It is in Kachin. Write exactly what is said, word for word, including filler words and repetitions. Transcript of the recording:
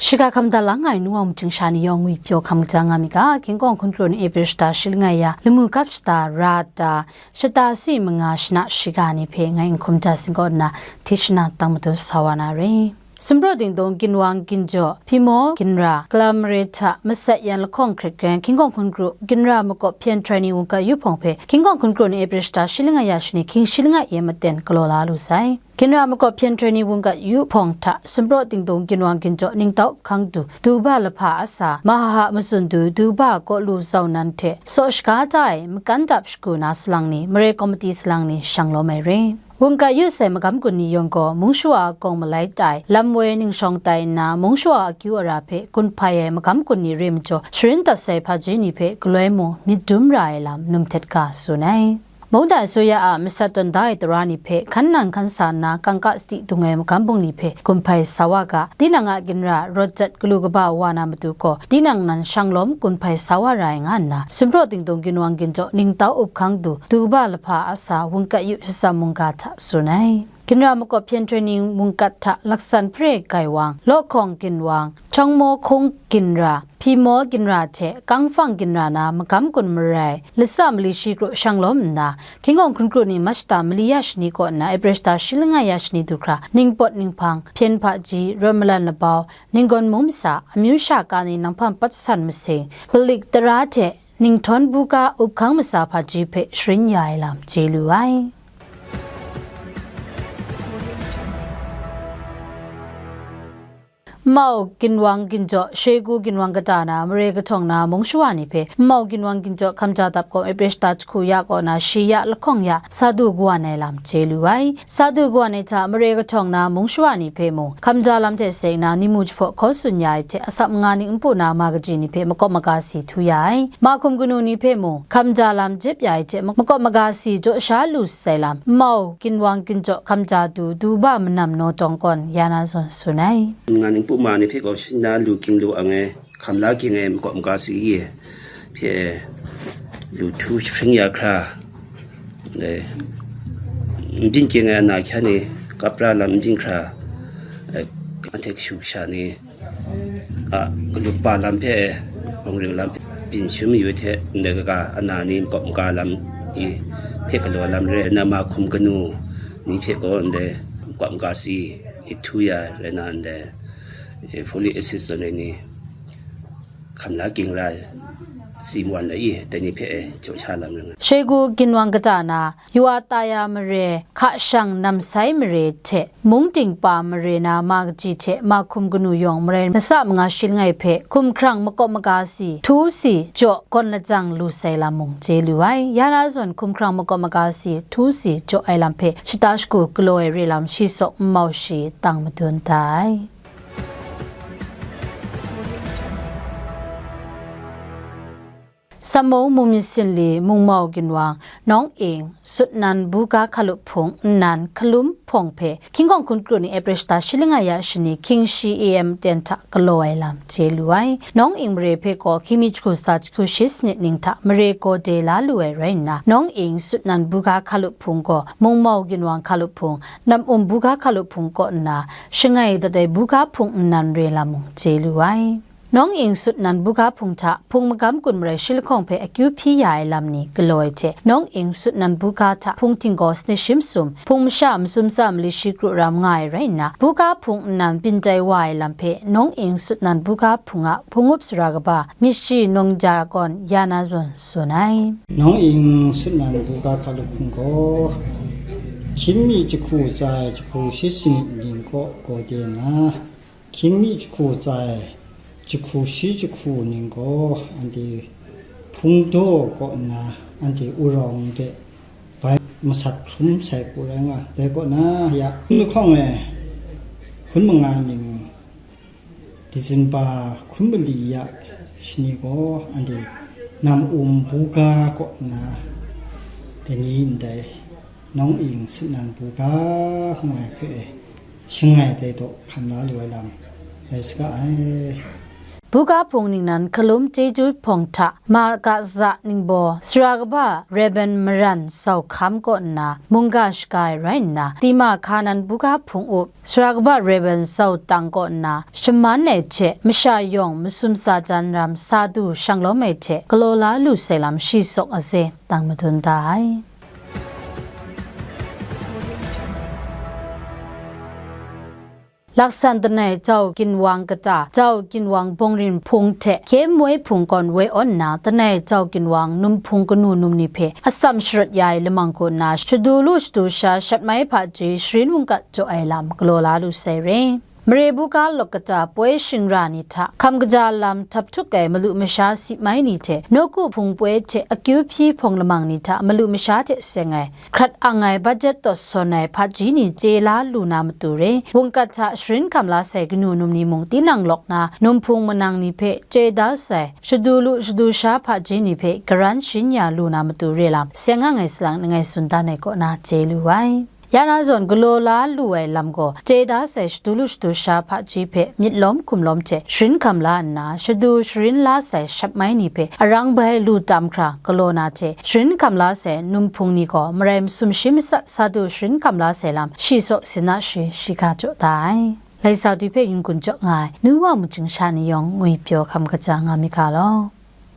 Shiga hkam da lang ai nu wa majing sha ni yawng ngwi pyaw hkam kaja nga mi ga, King Kawng hkun kru ni April shata shi langai ya, lamu kap shata, ra ta, shata si manga shana shiga ni hpe ngai n hkum ja sing kaw nna, Tishna tang matu sa wa na re. Sumpraw dingdung ginwang ginjaw, hpyi maw ginra, galam mare hta masat yan lahkawng hkrit kren, King Kawng hkun kru, ginra makawp hpyen htroi ni wungga yu hpawng hpe, King Kawng hkun kru ni April shata shi langai ya shani, hkying shi langai e maten galaw la lu sai. Ginra makawp hpyen htroi ni wungga yu hpawng hta, sumpraw dingdung ginwang ginjaw ningtau hpang du, duba lahpa a sa, mahaha matsun du, duba kaw lu zau nan hte, saw shaga da ai, makan dap shagu na salang ni, mare komiti salang ni, shang lawm ai re. Wungga yu sai magam gun ni yawng gaw, mung shawa a kawng malai tai, lam woi ningshawng tai nna, mung shawa a akyu ara hpe gun hpai ai magam gun ni re majaw, sharin dat sai hpaji ni hpe galoi mung myit dum ra ai lam, num htet ga tsun ai. Mungdan asuya a masat tawn da ai tara ni hpe hkan nang hkan sa nna, kangka sadi dung ai magam bung ni hpe gun hpai sa wa ga, tinang a ginra rawt jat galu kaba wa na matu gaw, tinang nan shang lawm gun hpai sa wa ra ai nga nna, sumpraw dingdung ginwang ginjaw ningtau up hkang du, duba lahpa a sa wungga yu shatsam mungga hta tsun ai. Ginra makawp hpyen htroi ni mungga hta laksan hpare gaiwang, lawhkawng ginwang, htawng maw hkung ginra, hpyi maw ginra hte kangfang ginra na magam gun marai, latsa mali shi kru shang lawm nna, King Kawng hkun kru ni Mach shata mali ya shani kaw nna April shata shi langai ya shani du hkra, ningpawt ninghpang, hpyen hpaji, rawt malan labau, ninggawn mung masa, amyu sha ka ni nanghpan pat san masing, palik tara hte ninghtawn buga up hkang masa hpaji hpe sharin ya ai lam chye lu ai. Nmau ginwang ginjaw, Shegu ginwang kata na, mare kahtawng na mung shawa ni hpe, Nmau ginwang ginjaw hkamja dap gaw, April shata jahku ya kaw na, shi ya lahkawng ya, sa du kawan ai lam chye lu ai. Sa du kawan ai hta, mare kahtawng na mung shawa ni hpe mung, hkamja lam hte seng na, ni mu jahpaw hkaw tsun ya ai hte, asak manga ning npu na ma kaji ni hpe makawp maga si htu ya ai. Ma hkum kanu ni hpe mung, hkamja lam jep ya ai hte, makawp maga si jaw sha lu sai lam, Nmau ginwang ginjaw hkamja du, duba manam naw tawng kawn, ya na zawn tsun ai. Nga ning pu ma ni hpe gaw, shi na lu ging lu ang e, hkam la ging e, makawp maga si i hpe lu htu hpring ya hkra, dai, n byin ging ai ana hkyan ni, kap ra lam n byin hkra, eh, anhte kashu kasha ni, a, galuk pa lam hpe, bawng ring lam hpe, byin shum mayu hte, ndai kaga, ana ni makawp maga lam i hpe galaw lam re, na ma hkum kanu ni hpe gaw, ndai makawp maga si i htu ya rai na, ndai, e, folic acid zawn ai ni, hkam la ging ra, si wan la i, dai ni hpe, e, jaw sha lam ring ai. Shegu ginwang kata na, Yu a ta ya mare, hka shang namsai mare hte, mung dingpa mare na ma kaji hte ma hkum kanu yawng marai masa manga shi langai hpe, hkum hkrang makawp maga si, htu si, jaw gawn lajang lu sai lam mung chye lu ai. Ya na zawn hkum hkrang makawp maga si, htu si, jaw ai lam hpe, shata shagu galaw ai re lam shi saw nmau shi tang madun da ai. Samung mung myit sinli mungmau ginwang, Nawng Ing, Sutnan buga hkalup hpung nnan hkalum hpawng hpe, King Kawng hkun kru ni April shata shi langai ya shani hkying shi A M ten hta galaw ai lam chye lu ai. Nawng Ing mare hpe gaw hkying mi jahku tsa jahku shi sanit ning hta mare gaw de la lu ai rai nna, Nawng Ing, Sutnan buga hkalup hpung gaw mungmau ginwang hkalup hpung, nam um buga hkalup hpung kaw nna, shangai dat ai buga hpung nnan re lam mung chye lu ai. Nawng Ing, Sutnan buga hpung hta hpung magam gun marai shi lahkawng hpe akyu hpyi ya ai lam ni galaw ai hte, Nawng Ing, Sutnan buga hta hpung htinggaw sanit shi masum, hpung masha masum tsa mali shi kru ram nga ai rai nna, buga hpung nnan byin tai wa ai lam hpe Nawng Ing, Sutnan buga hpung a hpung up sara kaba myit shi nawng ja gawn ya na zawn tsun ai. Nawng Ing, Sutnan buga hkalup hpung gaw, hkying mi jahku tsa ai jahku shi sanit ning kaw gaw de nna, hkying mi jahku tsa ai jahku shi jahku ning gaw, anhte hpung daw kaw nna, anhte wurau de bai masat hkrum sai hku rai nga. Dai kaw na, ya, hkun lahkawng e hkun manga ning, Disemba hkun mali ya shani gaw, anhte nam um buga kaw nna, dai ni ndai, Nawng Ing, Sutnan buga ngu ai hpe, shangai dai daw hkam la lu ai lam rai saga ai. Buga hpung ningnan hkalum chyeju hpawng hta ma ga za ningbaw, sara kaba Rev. Maran Sau Hkam kaw nna mungga shaga ai rai nna, Tima Hkanan buga hpung up, sara kaba Rev. Sau Tang kaw nna shaman ai hte masha yawng masum tsa jan ram sa du shanglawm ai hte galaw la lu sai lam shi sawk aze tang madun da ai. Laksan Tanai Jau Ginwang kata, Jau Ginwang Bawngrin Hpung hte Hkye Moi Hpung kawn woi awn nna, Tanai Jau Ginwang num hpung kanu num ni hpe atsam sharawt ya ai lamang kaw nna, shadu lu shadu sha shat mai hpaji sharin wungkat jaw ai lam galaw la lu sai re. Mare buga lawk kata poi shingra ni hta hkam kaja lam htap htuk ai malu masha si mai ni hte, nawku hpung poi hte akyu hpyi hpawng lamang ni hta malu masha hte seng ai, hkrat ang ai, budget tawt sawn ai hpaji ni chye la lu na matu re, wungkat hta sharin hkam la sai kanu num ni mung tinang lawk na, num hpung manang ni hpe chye da sai, shadu lu shadu sha hpaji ni hpe karan shin ya lu na matu re lam, seng ang ai salang langai tsun dan ai kaw na chye lu ai. Ya na zawn galaw la lu ai lam gaw, chye da sai shadu lu shadu sha hpaji hpe myit lawm hkum lawm hte sharin hkam la nna, shadu sharin la sai shat mai ni hpe arang bai lu tam hkra galaw na hte, sharin hkam la sai num hpung ni gaw marai masum shi matsat sa du sharin hkam la sai lam shi saw sin na shi shi ga jaw da ai. Laisa dwi hpe yin gun jaw nga ai nu wa mungchying sha ni yawng ngwi pyaw hkam kaja nga mi ga law.